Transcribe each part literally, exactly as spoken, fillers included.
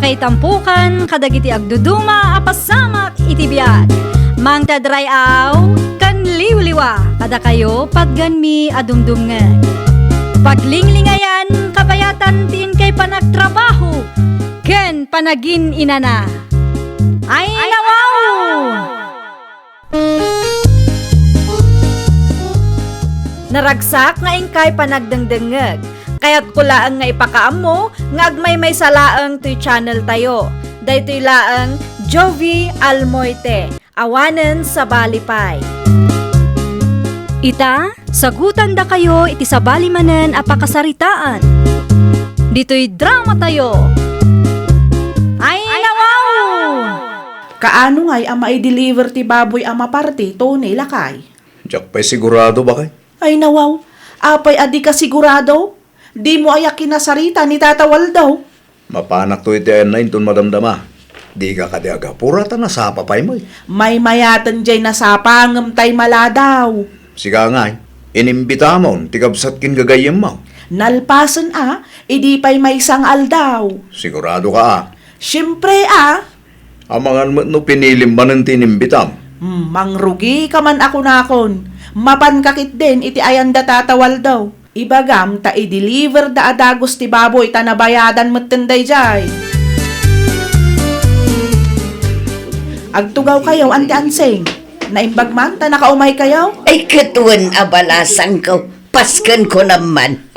Itampukan kadagiti agduduma a pasamak iti biag. Mangted ray-aw ken liwliwa kadakayo patgenmi a dumdumngeg. Paglinglingayan, kabayatan ti inkay panagtrabaho ken panagin-inana. Ay, nawaw! Naragsak nga inkay panagdengdengngeg. Kayatko laeng nga ipakaammo nga agmaymaysa laeng toy channel tayo. Daytoy laeng Jovi Almoite, awanen sabali pay. Ita, sagutandakayo iti sabali manen a pakasaritaan. Ditoy drama tayo. Ay, nawaw! Kaano ngay a maideliver ti baboy a maparti, Tony, lakay? Diak pay sigurado, baket. Ay, nawaw. Apay a dika sigurado? Dimo aya kinasarita ni Tata Waldo? Mapanakto iti ayanna inton madamdama. Dika kadi agapura ta nasapa pay met. Maymayaten jay nasapa ngem tay maladaw. Sika ngay, inimbitamon ti kabsat ken gagayyemmo. Nalpasen a, idi pay maysa nga aldaw. Sigurado ka a? Siempre a. Amangan met no pinilim manen ti inimbitam. Hmm, mangrugi ka man a kunakon. Mapanka ketdin iti ayanda Tata Waldo. Ibagam ta i-deliver da a dagus ti baboy ta nabayadan metten dayjay. Agtugaw kayo, Ante Ansing. Naimbag man ta nakaumay kayo? Ay, ket wen a balasangko. Pasken ko naman.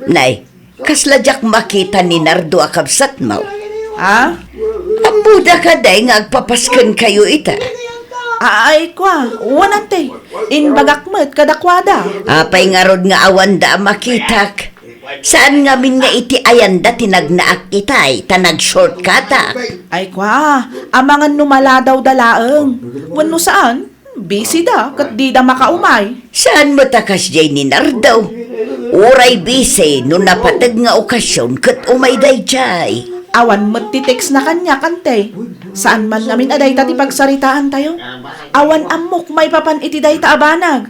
Nay, kasla diak makita ni Nardo a kabsatmo. Ha? Ammoda kadi nga agpapasken kayo ita? Ay, kua, wen ante. Imbagak met kadakuada. Apay ngarud nga awanda a makitak? Saan ngamin nga iti ayanda ti nagnaak itay, ta nag-shortcutak? Ay, kua, amangan no maladaw da laeng. Wenno saan? Busy da, ket dida makaumay. Saan met a kasdiay ni Nardo? Uray busy no napateg nga okasion ket umay daydiay. Awan met ti text na kaniak, ante. Saan man ngamin a dayta ti pagsaritaantayo? Awan ammok maipapan iti dayta a banag.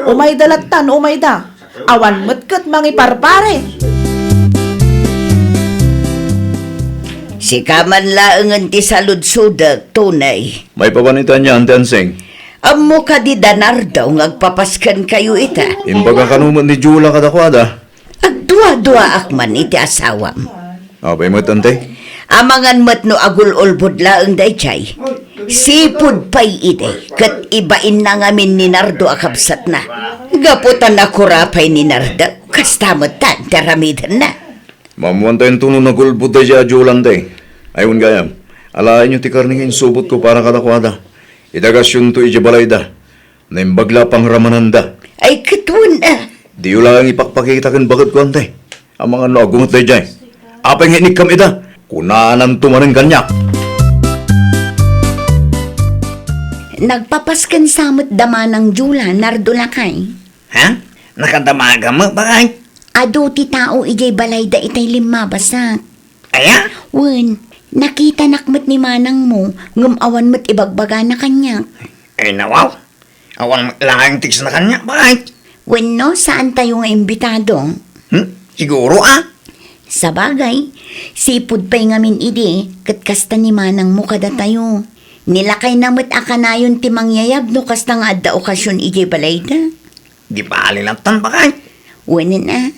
Umayda latta no umayda. Awan met ket mangiparpare. Sika man laengen ti saludsodek, Tunay. Maipapan ita ania, Ante Ansing? Ammo kadi da Nardo nga agpapaskenkayo ita? Imbaga kano met ni Jula kadakuada? Agduaduaak man iti asawam. Apay met, Ante? Amangan met no agul-ulbod laeng daydiay. Sipud pay idi, ket ibainna ngamin ni Nardo a kabsatna. Gapu ta nakura pay ni Nardo, kasta met tan ti aramidenna. Maammoantayo no nagulbod daydiay a Jula, Ante. Ay, wen gayam, alaenyo ti karne nga insubotko para kadakuada. Idagasyonto idiay balayda. Naimbag la a pangramananda. Ay, ket wen a. Diyo laeng ipakpakita ken baketko, Ante. Amangan no aggunget daydiay. Apay nga inikkam ida? Kunananto manen kaniak. Nagpapasken sa met da Manang Jula, Nardo lakay. Ha? Nakadamagam met, baket? Adu ti tao idiay balayda itay limmabasat. Aya? Wen, nakitanak met ni manangmo, ngem awan met ibagbagana kaniak. Ay, nawaw. Awan met laeng text na kaniak, baket? Wenno, saantayo nga imbitado? Hmm? Siguro, a? Sabagay, sipud pay ngamin idi, ket kasta ni manangmo kadatayo. Nilakayna met a kanayon ti mangyayab no kasta nga adda okasion idiay balayda. Di bali lattan, baket? Wen a.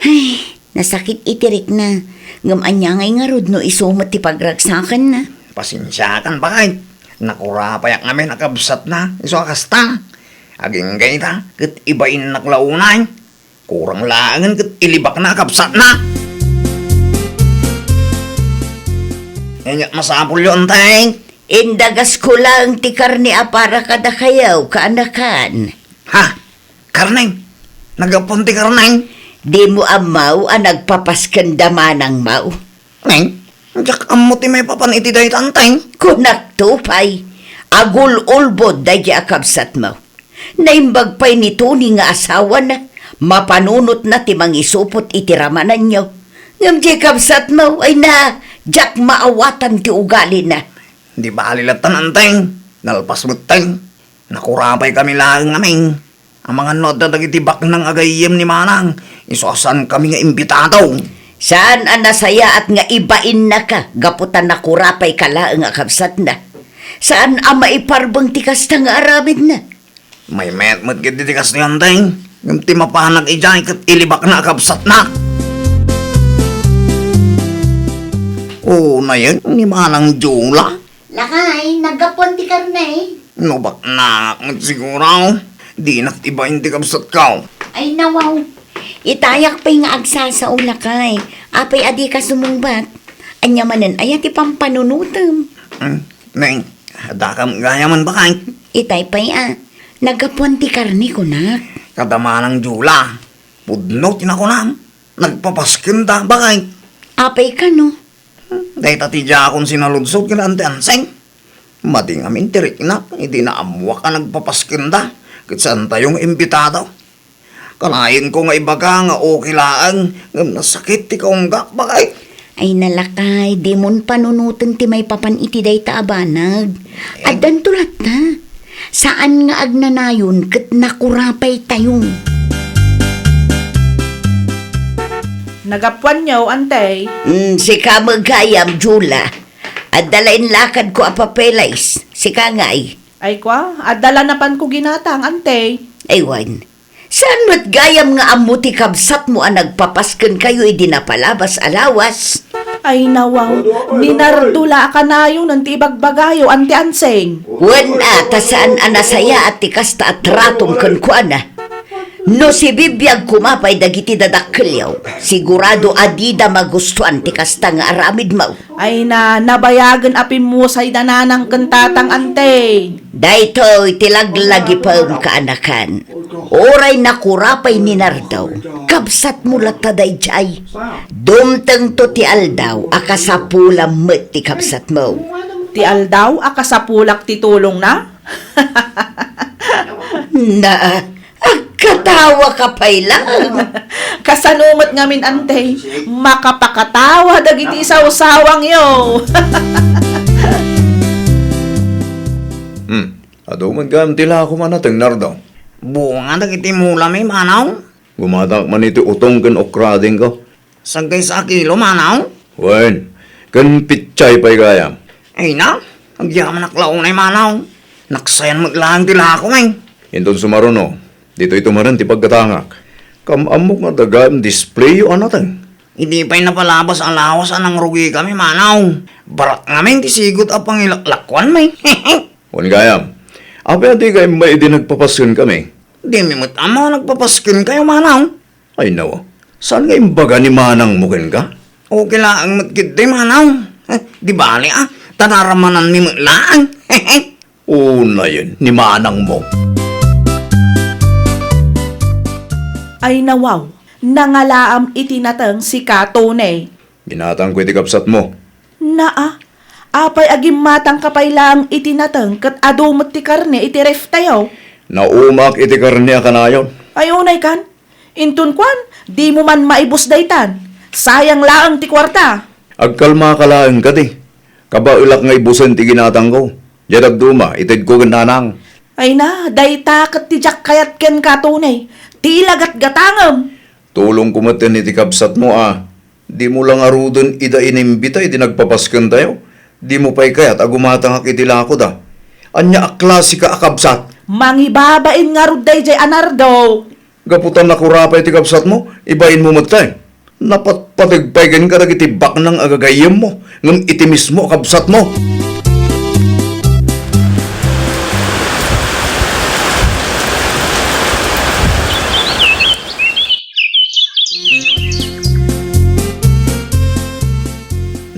Ay, nasakit iti rikna. Ngem ania ngay ngarud no isu met ti pagragsakanna? Pasensiakan, baket. Nakurapayak ngamin a kabsatna, isu a kasta. Agingga ita, ket ibainnak la unay. Kurang laengen ket ilibakna a kabsatna. Ania masapulyo, Ante? Indagasko laeng ti karne a para kadakayo, kaanakan. Ha? Karne? Naggapuan ti karne? Dimo ammo a nagpapasken da manangmo? Neng, diak ammo ti maipapan iti dayta, Ante. Kunakto pay, agul-ulbod daydiay a kabsatmo. Naimbag pay ni Tony nga asawana, mapanunotna ti mangisupot iti ramananyo. Ngem diay kabsatmo, ay na, diak maawatan ti ugalina. Di bali lattan, Ante. Nalpas met, Ante. Nakurapaykami laeng ngamin. Amangan no adda dagiti baknang a gayyem ni Manang, isu a saankami nga imbitado. Saan a nasayaat nga ibainnaka gapu ta nakurapayka laeng a kabsatna. Saan a maiparbeng ti kasta nga aramidna. Maymayat met ketdi ti kastoy, Anteng. Ngem ti mapanak idiay ket ilibakna a kabsatna. Unayen ni Manang Jula. Lakay, naggapuan ti karne. No baknangak met siguro, dinak ibain ti kabsatko. Ay, nawaw. Itayak pay nga agsasao, lakay. Apay a dika sumungbat? Ania manen aya ti pampanunotem? Hmm, Neng, adda kam gayam, bakay? Itay pay a, naggapuan ti karne, kunak. Kada Manang Jula, pudno ti nakunam. Nagpapaskenta, bakay? Apay kano? Hmm, dayta ti diakon sinaludsod ken Ante Anseng. Madi ngamin ti riknak idi naammoak a nagpapaskenta ket saantayo nga imbitado. Kanayon ko nga ibaga nga okay laeng, ngem nasakit ti kaunggak, bakay. Ay, nalakay, dimon panunoten ti maipapan iti dayta a banag. Eh? Addanto latta. Saan nga agnanayon ket nakurapaytayo. Nagapuanyo, Antey? Mm, sika met gayam, Jula. Adda la inlakadko a papeles. Sika ngay? Ay, kwa, adda la napanko ginatang, Antey. Ay, wen. Saan met gayam nga ammo ti kabsatmo a nagpapaskenkayo idi napalabas a lawas? Ay, nawaw, ni Nardo la a kanayon ti ibagbagayo, Ante Anseng. Wen a, ta saan a nasayaat ti kasta a tratom kenkuana. No sibibiag koma pay dagiti dadakkelyo, sigurado a dida magustuan ti kasta nga aramidmo. Ay na, nabayagen a pimmusay da nanang ken tatang, Ante. Daytoy ti laglagipem, kaanakan. Uray nakurapay ni Nardo, kabsatmo latta daydiay. Dumtengto ti aldaw a kasapulam met ti kabsatmo. Ti aldaw a kasapulak ti tulongna? Na, agkatawa ka pay lang. Kasano met ngamin, Ante? Makapakatawa dagiti sawsawangyo. Hmm. Adu met gayam ti lakom a nateng, Nardo. Bunga dagiti mulami, Manong. Gumatak man iti utong ken okradingko. Sagaysa a kilo, Manong? Wen, ken pitsay pay gayam. Ay na, agyamanak la unay, Manong. Naksayan met laeng ti lakom, eh. Inton sumaruno, ditoy tumaren ti paggatangak. Kam-ammok nga dagayam displayo a nateng. Idi pay napalabas a lawas a nangrugikami, Manong. Barak ngamin ti sigut a pangilaklakuanmi. Wen gayam, apay a dika immay idi nagpapaskenkami? Dimi met ammo a nagpapaskenkayo, Manong. Ay, nawa. Saan nga imbaga ni manangmo kenka? Okay laeng met ketdi, Manong. Eh, di bale, ah. Ta naramananmi met laeng. Unayen ni manangmo. Ay, nawaw. Nangalaam iti nateng si Katone. Ginatangko iti kabsatmo. Naa, apay a gimmatangka pay laeng iti nateng ket adu met ti karne iti reftayo? Naumaak iti karne a kanayon. Ay, unay kan? Inton kuan, dimo man maibus daytan. Sayang laeng ti kuarta. Agkalmaka laeng kadi. Kabaelak nga ibusen ti ginatangko. Diay dadduma, itedko ken nanang. Ay na, dayta ket ti diak kayat kenka, Tony. Ti ilagatgatangem. Tulongko met iti kabsatmo a. Dimo la ngaruden ida inimbita iti nagpapaskentayo. Dimo pay kayat a gumatangak iti lakoda. Ania a klasika a kabsat? Mangibabain ngarud daydiay a Nardo. Gapu ta nakurapay ti kabsatmo, ibainmo met kay. Napatpateg pay kenka dagiti baknang a gagayyemmo, ngem iti mismo a kabsatmo.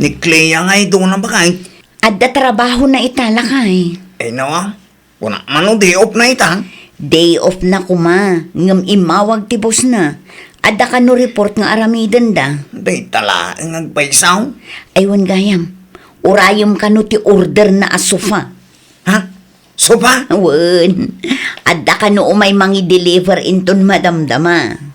Ni Clea nga iduna, bakay? Adda trabahona ita, lakay. Ay, nawa? Kuna man no day off na ita? Day off na koma, ngem immawag ti boss na. Adda kano report nga aramidenda. Dayta laeng agpaysaw? Ay, wen gayam. Urayem kano ti order na a sofa. Ha? Sofa? Wen. Adda kano umay mangi-deliver inton madamdama.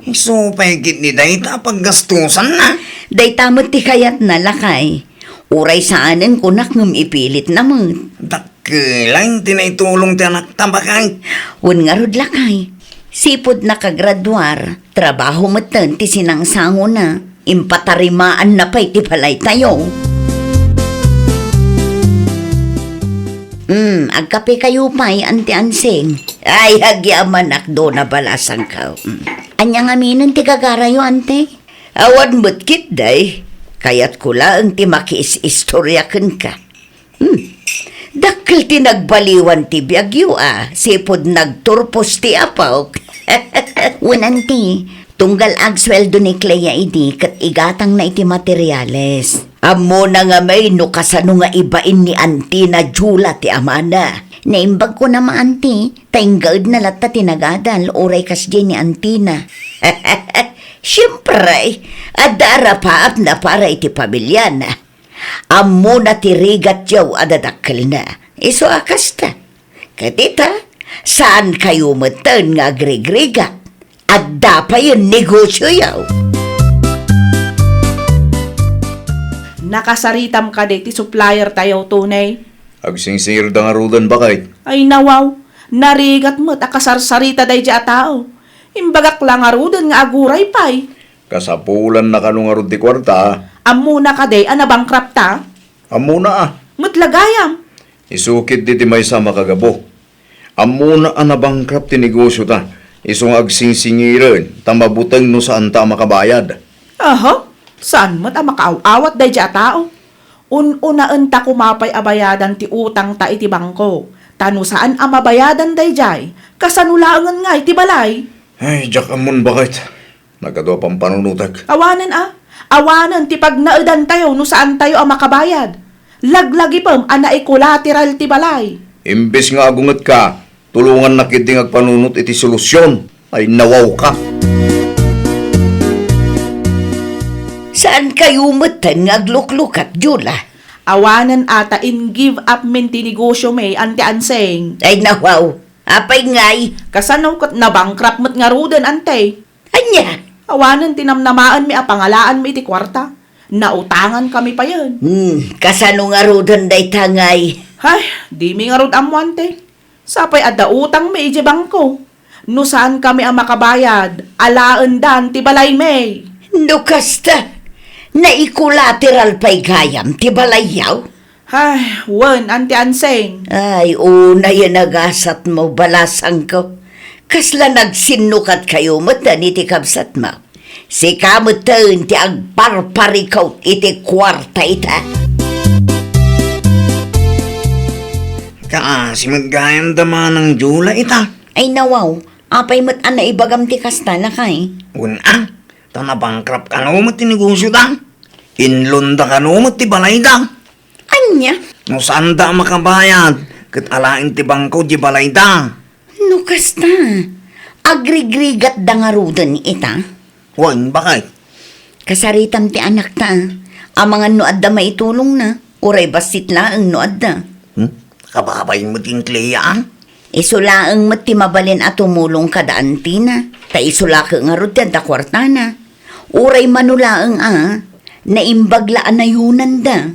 Isu pay ketdi dayta a paggastusanna. Dayta met ti kayatna, lakay. Uray saanen kunak ngem ipilitna met. Dakkel laeng ti naitulong ti anakta, bakay. Wen ngarud, lakay. Sipud nakagraduar, trabaho metten ti sinangsangona. Impatarimaanna pay ti balaytayo. Hmm, agkapekayo pay, Anti Ansing? Ay, agyamanak, Dona Balasangko. Hmm. Ania ngamin ti gagarayo, Anti? Awan met ketdi. Kayatko laeng ti makiis-istorya kenka. Hmm. Dakkel ti nagbaliwan ti biagyo a, sipud nagturpos ti apok. Wen, Anti, tunggal agsueldo ni Clea idi ket igatangna iti materiales. Ammona ngamin no kasano nga ibain ni Antina Jula ti amana. Naimbag ko na ma, Anti, ta inggaedna latta ti nagadal uray kasdiay ni Antina. Siempre, adda arapaapna para iti pamiliana. Ammona ti rigatyo a dadakkelna. Isu a kasta. Ket ita, saankayo metten nga agrigrigat. Adda payen negosioyo. Nakasaritam kadi ti supplier tayo, Tony? Agsingsingirda ngaruden, baket. Ay, nawaw. Narigat met a kasarsarita daydi a tao. Imbagak la ngaruden nga aguray pay. Kasapulanna kano ngarud ti kuarta? Ammona kadi a nabankrupt ta? Ammona a. Met la gayam. Isu ketdi ti maysa a makagapu. Ammona a nabankrupt ti negosio ta. Isu nga agsingsingiren ta mabuteng no saanta a makabayad. Aha, saan met a makaaw-awat daydi a tao? Un-unaenta koma pay a bayadan ti utangta iti bangko. Ta no saan a mabayadan daydiay, kasano laengen ngay ti balay? Ay, diak ammon, baket. Nagadu a pampanunotek. Awanen a. Awanen ti pagnaedantayo no saantayo a makabayad. Laglagipem a naikolateral ti balay. Imbes nga agungetka, tulongannak ketdi nga agpanunot iti solusion. Ay, nawawka. Saankayo metten nga agluklukat, Jula? Awanen a ta in-give up min ti negosio mi, Anti Ansing. Ay, nawaw. Apay ngay? Kasano ket nabankrupt met ngaruden, Anti? Ania? Awanen ti namnamaenmi a pangalaanmi iti kuarta. Nautangan kami payen. Hmm, kasano ngaruden dayta ngay? Hay, dimi ngarud ammo, Anti. Sapay adda utangmi idiay bangko. No saankami a makabayad, alaendan ti balaymi. No kasta, naikolateral pay gayam ti balayyo? Ay, wen, Anti Ansing. Ay, unay a nagasatmo, balasangko. Kasla nagsinnukatkayo metten iti kabsatmo. Sika metten ti agparparikut iti kuarta ita. Kaasi met gayam da Manang Jula ita. Ay, nawaw, apay met a naibagam ti kasta, lakay? Wen a, ta nabankrupt kano met ti negosio da. Inlonda kano met ti balay da. Ania? No saanda a makabayad, ket alaen ti bangko diay balayda. No kasta, agrigrigatda ngaruden ita? Wen, baket? Kasaritam ti anakta, amangan no adda maitulongna, uray bassit laeng no adda. Hmm? Kababain met ti Clea, a? Isu laeng met ti mabalin a tumulong kada antina, ta isu la ket ngarud ti adda kuartana. Uray mano laeng a, naimbag la a nayonanda.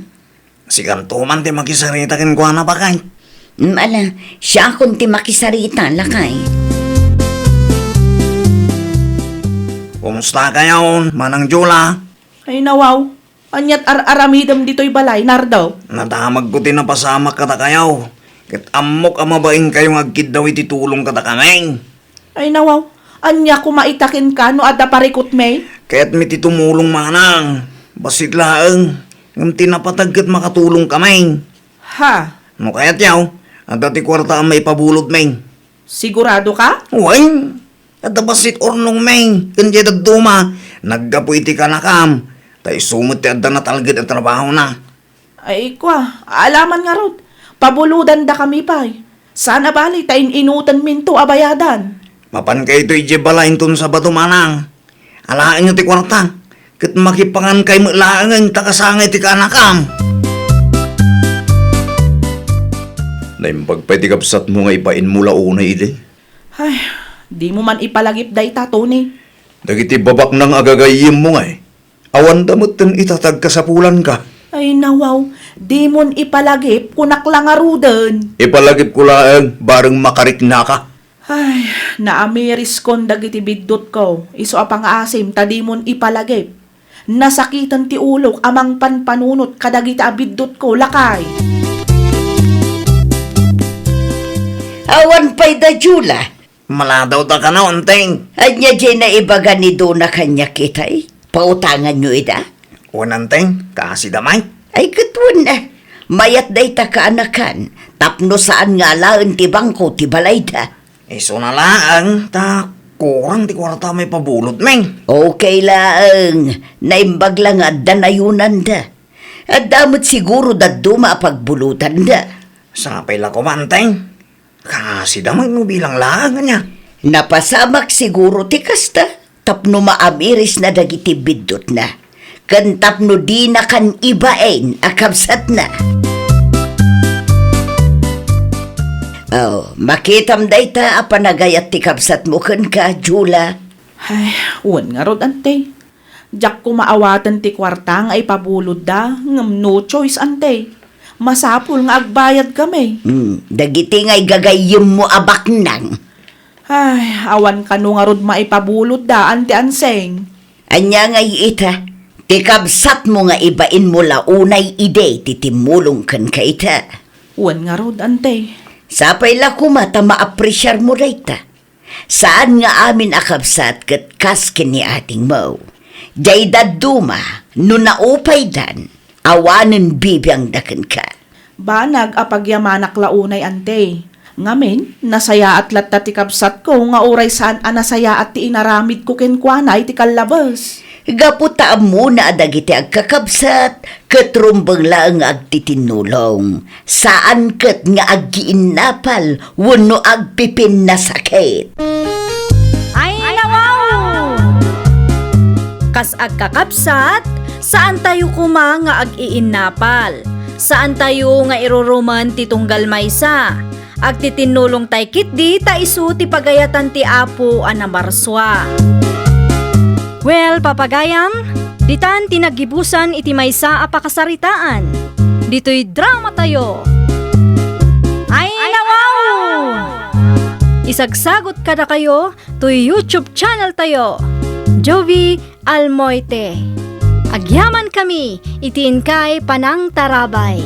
Sikanto man ti makisarita kenkuana, baket. Mm, ala, siakon ti makisarita, lakay. Kumustakayon, Manang Jula? Ay, nawaw. Aniat ar-aramidem ditoy balay, Nardo? Nadamagko ti napasamak kadakayo. Ket ammok a mabainkayo nga agkiddaw iti tulong kadakami. Ay, nawaw. Ania koma ita kenka no adda parikutmi? Kayatmi ti tumulong, manang. Bassit laeng. Ngem ti napateg ket makatulongkami. Ha? No kayatyo, adda ti kuarta a maipabulodmi. Siguradoka? Wen, adda bassit urnongmi ken diay dadduma. Naggapu iti kanakam. Ta isu met ti adda natalged a trabahona. Ay, kua, alaman ngarud, pabulodandakami pay. Saan a bali ta in-inutenminto a bayadan. Mapankayo idiay balay inton Sabado, manang. Alaenyo ti kuarta, ket makipangankay met laengen ta kasangay ti kaanakam. Naimbag pay ti kabsatmo nga ibainmo la unay idi. Ay, dimo man ipalagip dayta, Tony. Dagiti babaknang a gagayyemmo ngay. Awanda metten ita ti agkasapulanka. Ay, nawaw, dimon ipalagip, kunak la ngaruden. Ipalagipko laeng, bareng makariknaka. Ay, naamiriskon dagiti biddutko, isu a pangaasim ta dimon ipalagip. Nasakiten ti ulok a mangpanpanunot kadagiti a biddutko, lakay. Awan pay da, Jula. Maladaw ta kano, Anteng. Ania diay naibaga ni Dona kaniak itay? Pautanganyo ida? Wen, Anteng, kaasi da may. Ay, ket wen, a. Mayat dayta kaanakan, tapno saan nga alaen ti bangko ti balayda. Isuna laeng, ta kurang ti kuarta a maipabulotmi. Okay laeng, naimbag la nga adda nayonanda. Adda met siguro dadduma a pagbulotanda. Sapay la koma, Anteng. Kaasi da met no bilang laeng, ania? Napasamak siguro ti kasta, tapno maamirisna dagiti biddutna, ken tapno dinakan ibain a kabsatna. Oh, makitam dayta a panagayat ti kabsatmo kenka, Jula. Ay, wen ngarud, Antey. Diak koma awaten ti kuarta nga ipabulodda, ngem no choice, Antey. Masapul nga agbayadkami. Hmm, dagiti nga igagayyemmo a baknang. Ay, awan kano ngarud maipabulodda, Ante Anseng. Ania ngay ita? Ti kabsatmo nga ibainmo la unay idi ti timmulong kenka ita. Wen ngarud, Ante. Sapay la koma ta maapresiarmo dayta. Saan nga amin a kabsat ket kas ken ni adingmo. Diay dadduma, no naupaydan, awanen bibiangda kenka. Banag a pagyamanak la unay, Ante. Ngamin, nasayaat latta ti kabsatko nga uray saan a nasayaat ti inaramidko kenkuana iti kallabes. Gapu ta ammona a dagiti agkakabsat ket rumbeng laeng nga agtitinnulong, saan ket nga aggiinnapal wenno agpipinnasakit. Ay, nawaw! Kas agkakabsat, saantayo koma nga ag-iinnapal. Saantayo nga irurumen ti tunggal maysa. Agtitinnulongtay ketdi ta isu ti pagayatan ti Apo a namarsua. Well, papagayam, ditan ti naggibusan iti maysa a pakasaritaan. Ditoy dramatayo. Ay, nawaw! Isagsagot kadakayo toy YouTube channeltayo, Jovi Almoite. Agyamankami iti inkay panangtarabay.